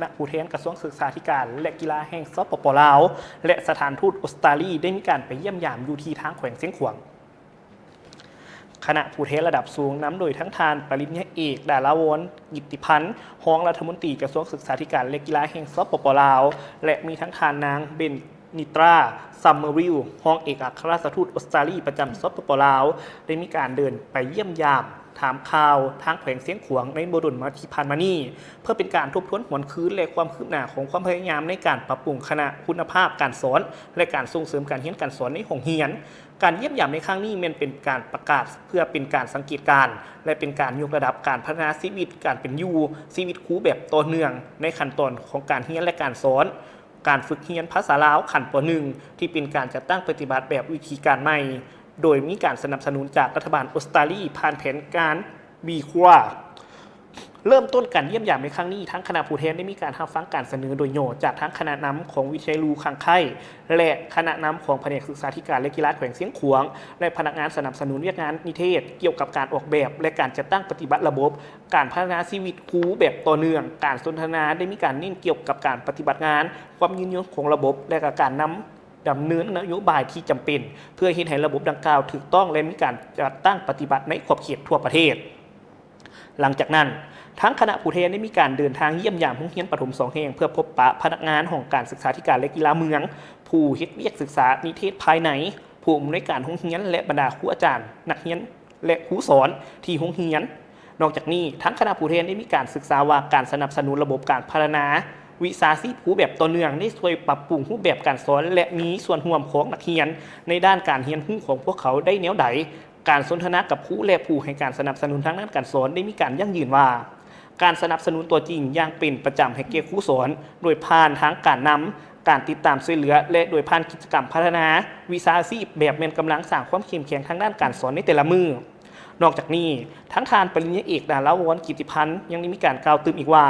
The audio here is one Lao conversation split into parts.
ນະຜູ້ແທນກະຊວງສຶກສາທິການ ແລະ ກິລາແຫ່ງ ສປປ ລາວ ແລະ ສະຖານທູດອົດສະຕາລີ ໄດ້ມີການໄປຢ້ຽມຢາມຢູ່ທີ່ທາງແຂວງຊຽງຂວາງ. ຄະນະຜູ້ແທນລະດັບສູງ ນຳໂດຍທັງທ່ານປະລິນຍາເອກ ດາລາວອນ ກິດຕິພັນ ຮອງລັດຖະມົນຕີກະຊວງສຶກສາທິການ ແລະ ກິລາແຫ່ງ ສປປ ລາວ ແລະ ມີທັງທ່ານນາງ ເບນນິຕຣາ ຊັມເມີວິລ ຮອງເອກອັກຄະລັດຖະທູດອົດສະຕາລີປະຈຳ ສປປ ລາວ ໄດ້ມີການເດີນໄປຢ້ຽມຢາມ ຖາມຂ່າວທາງແຂວງຊຽງຂວາງໃນບໍ່ດົນມາທີ່ຜ່ານມານີ້ ເພື່ອເປັນການທົບທວນຫວນຄືນ ແລະ ຄວາມຄືບໜ້າຂອງຄວາມພະຍາຍາມໃນການປັບປຸງຄະນະຄຸນນະພາບການສອນ ແລະ ການສົ່ງເສີມການຮຽນການສອນໃນຫ້ອງຮຽນ. ການຢ້ຽມຢາມໃນຄັ້ງນີ້ແມ່ນເປັນການປະກາດເພື່ອເປັນການສັງເກດການ ແລະ ເປັນການຍົກລະດັບການພັດທະນາຊີວິດການເປັນຢູ່, ຊີວິດຄູແບບຕໍ່ເນື່ອງໃນຂັ້ນຕອນຂອງການຮຽນ ແລະ ການສອນ, ການຝຶກຮຽນພາສາລາວຂັ້ນ ປໍໜຶ່ງ ທີ່ເປັນການຈັດຕັ້ງປະຕິບັດແບບວິທີການໃໝ່ ໂດຍມີການສະໜັບສະໜູນຈາກລັດຖະບານອົດສະຕາລີ ຜ່ານແຜນການ ບີຄົວ. ເລີ່ມຕົ້ນການຢ້ຽມຢາມໃນຄັ້ງນີ້, ທາງຄະນະຜູ້ແທນໄດ້ມີການຮັບຟັງການສະເໜີໂດຍຫຍໍ້ຈາກທາງຄະນະນຳຂອງວິທະຍາໄລລູຄັງໄຄ ແລະ ຄະນະນຳຂອງພະແນກສຶກສາທິການ ແລະ ກິລາແຂວງຊຽງຂວາງ ແລະ ພະນັກງານສະໜັບສະໜູນວຽກງານນິເທດ ກ່ຽວກັບການອອກແບບ ແລະ ການຈັດຕັ້ງປະຕິບັດລະບົບການພັດທະນາຊີວິດຄູແບບຕໍ່ເນື່ອງ. ການສົນທະນາໄດ້ມີການເນັ້ນກ່ຽວກັບການປະຕິບັດງານ, ຄວາມຍືນຍົງຂອງລະບົບ ແລະ ການນຳ ດຳເນີນນະໂຍບາຍທີ່ຈຳເປັນ ເພື່ອເຮັດໃຫ້ລະບົບດັ່ງກ່າວຖືກຕ້ອງ ແລະ ມີການຈັດຕັ້ງປະຕິບັດໃນຂອບເຂດທົ່ວປະເທດ. ຫຼັງຈາກນັ້ນ, ທາງຄະນະຜູ້ແທນໄດ້ມີການເດີນທາງຢ້ຽມຢາມໂຮງຮຽນປະຖົມສອງແຫ່ງ ເພື່ອພົບປະພະນັກງານຫ້ອງການສຶກສາທິການ ແລະ ກິລາເມືອງ, ຜູ້ເຮັດວຽກສຶກສານິເທດພາຍໃນ, ຜູ້ອຳນວຍການໂຮງຮຽນ ແລະ ບັນດາຄູອາຈານ, ນັກຮຽນ ແລະ ຄູສອນທີ່ໂຮງຮຽນ. ນອກຈາກນີ້, ທາງຄະນະຜູ້ແທນໄດ້ມີການສຶກສາວ່າການສະໜັບສະໜູນລະບົບການພັດທະນາວິຊາຊີບຄູແບບຕໍ່ເນື່ອງໄດ້ຊ່ວຍປັບປຸງຮູບແບບການສອນ ແລະ ມີສ່ວນຮ່ວມຂອງນັກຮຽນໃນດ້ານການຮຽນຮູ້ຂອງພວກເຂົາໄດ້ແນວໃດ. ການສົນທະນາກັບຄູ ແລະ ຜູ້ໃຫ້ການສະໜັບສະໜູນທາງດ້ານການສອນໄດ້ມີການຢັ້ງຢືນວ່າ ການສະໜັບສະໜູນຕົວຈິງຢ່າງເປັນປະຈຳໃຫ້ແກ່ຄູສອນ ໂດຍຜ່ານທາງການນຳ, ການຕິດຕາມຊ່ວຍເຫຼືອ ແລະ ໂດຍຜ່ານກິດຈະກຳພັດທະນາວິຊາຊີບແບບແມ່ນກຳລັງສ້າງຄວາມເຂັ້ມແຂງທາງດ້ານການສອນໃນແຕ່ລະມື້. ນອກຈາກນີ້, ທາງທ່ານປະລິນຍາເອກ ດາລາວອນ ກິດຕິພັນ ຍັງໄດ້ມີການກ່າວຕື່ມອີກວ່າ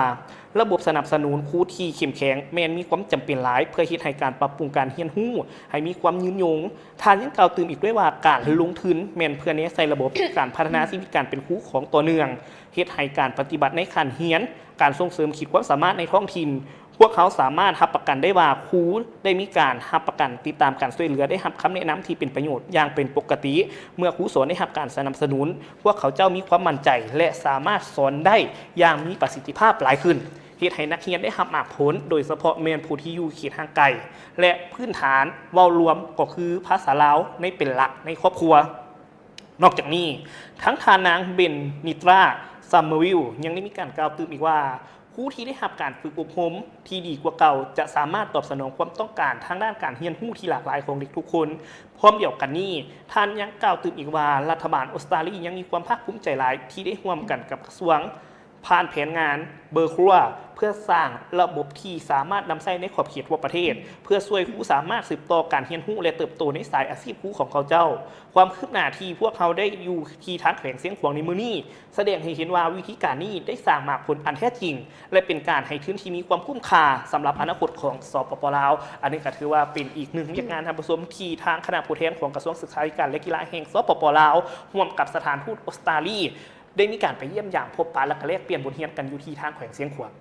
ລະບົບສະໜັບສະໜູນຄູທີ່ເຂັ້ມແຂງແມ່ນມີຄວາມຈຳເປັນຫຼາຍ ເພື່ອເຮັດໃຫ້ການປັບປຸງການຮຽນຮູ້ໃຫ້ມີຄວາມຍືນຍົງ. ທ່ານຍັງກ່າວຕື່ມອີກດ້ວຍວ່າ ການລົງທຶນແມ່ນເພື່ອແນໃສ່ລະບົບການພັດທະນາຊີວິດການເປັນຄູຂອງຕໍ່ເນື່ອງ, ເຮັດໃຫ້ການປະຕິບັດໃນຂັ້ນຮຽນ, ການສົ່ງເສີມຂີດຄວາມສາມາດໃນທ້ອງຖິ່ນ. ພວກເຮົາສາມາດຮັບປະກັນໄດ້ວ່າ ຄູໄດ້ມີການຮັບປະກັນຕິດຕາມການຊ່ວຍເຫຼືອ, ໄດ້ຮັບຄຳແນະນຳທີ່ເປັນປະໂຫຍດຢ່າງເປັນປົກກະຕິ. ເມື່ອຄູສອນໄດ້ຮັບການສະໜັບສະໜູນ, ພວກເຂົາເຈົ້າມີຄວາມໝັ້ນໃຈ ແລະ ສາມາດສອນໄດ້ຢ່າງມີປະສິດທິພາບຫຼາຍຂຶ້ນ, ເຮັດໃຫ້ນັກຮຽນໄດ້ຮັບໝາກຜົນ, ໂດຍສະເພາະແມ່ນຜູ້ທີ່ຢູ່ເຂດຫ່າງໄກ ແລະ ພື້ນຖານເວົ້າລວມກໍຄືພາສາລາວໃນເປັນຫຼັກໃນຄອບຄົວ. ນອກຈາກນີ້, ທັງທ່ານນາງ ເບນນິຕຣາ ຊັມເມີວິລ ຍັງໄດ້ມີການກ່າວຕື່ມອີກວ່າ ຄູທີ່ໄດ້ຮັບການຝຶກອົບຮົມທີ່ດີກວ່າເກົ່າ ຈະສາມາດຕອບສະໜອງຄວາມຕ້ອງການທາງດ້ານການຮຽນຮູ້ທີ່ຫຼາກຫຼາຍຂອງເດັກທຸກຄົນ. ພ້ອມດຽວກັນນີ້, ທ່ານຍັງກ່າວຕື່ມອີກວ່າ ລັດຖະບານອົດສະຕາລີຍັງມີຄວາມພາກພູມໃຈຫຼາຍທີ່ໄດ້ຮ່ວມກັນກັບກະຊວງ ຜ່ານແຜນງານ ບີຄົວ ເພື່ອສ້າງລະບົບທີ່ສາມາດນຳໃຊ້ໃນຂອບເຂດທົ່ວປະເທດ ເພື່ອຊ່ວຍຄູສາມາດສືບຕໍ່ການຮຽນຮູ້ ແລະ ເຕີບໂຕໃນສາຍອາຊີບຄູຂອງເຂົາເຈົ້າ. ຄວາມຄືບໜ້າທີ່ພວກເຮົາໄດ້ຢູ່ທີ່ທາງແຂວງຊຽງຂວາງໃນມື້ນີ້ ສະແດງໃຫ້ເຫັນວ່າວິທີການນີ້ໄດ້ສ້າງໝາກຜົນອັນແທ້ຈິງ ແລະ ເປັນການໃຫ້ທຶນທີ່ມີຄວາມຄຸ້ມຄ່າສຳລັບອະນາຄົດຂອງ ສປປ ລາວ. ອັນນີ້ກໍຖືວ່າເປັນອີກໜຶ່ງວຽກງານ ທ່ານຜູ້ຊົມ ທີ່ທາງຄະນະຜູ້ແທນຂອງກະຊວງສຶກສາທິການ ແລະ ກິລາແຫ່ງ ສປປ ລາວ ຮ່ວມກັບສະຖານທູດອົດສະຕາລີ ໄດ້ມີການໄປຢ້ຽມຢາມ ພົບປະ ແລະ ກະແລກປ່ຽນບົດຮຽນກັນຢູ່ທີ່ທາງແຂວງຊຽງຂວາງ.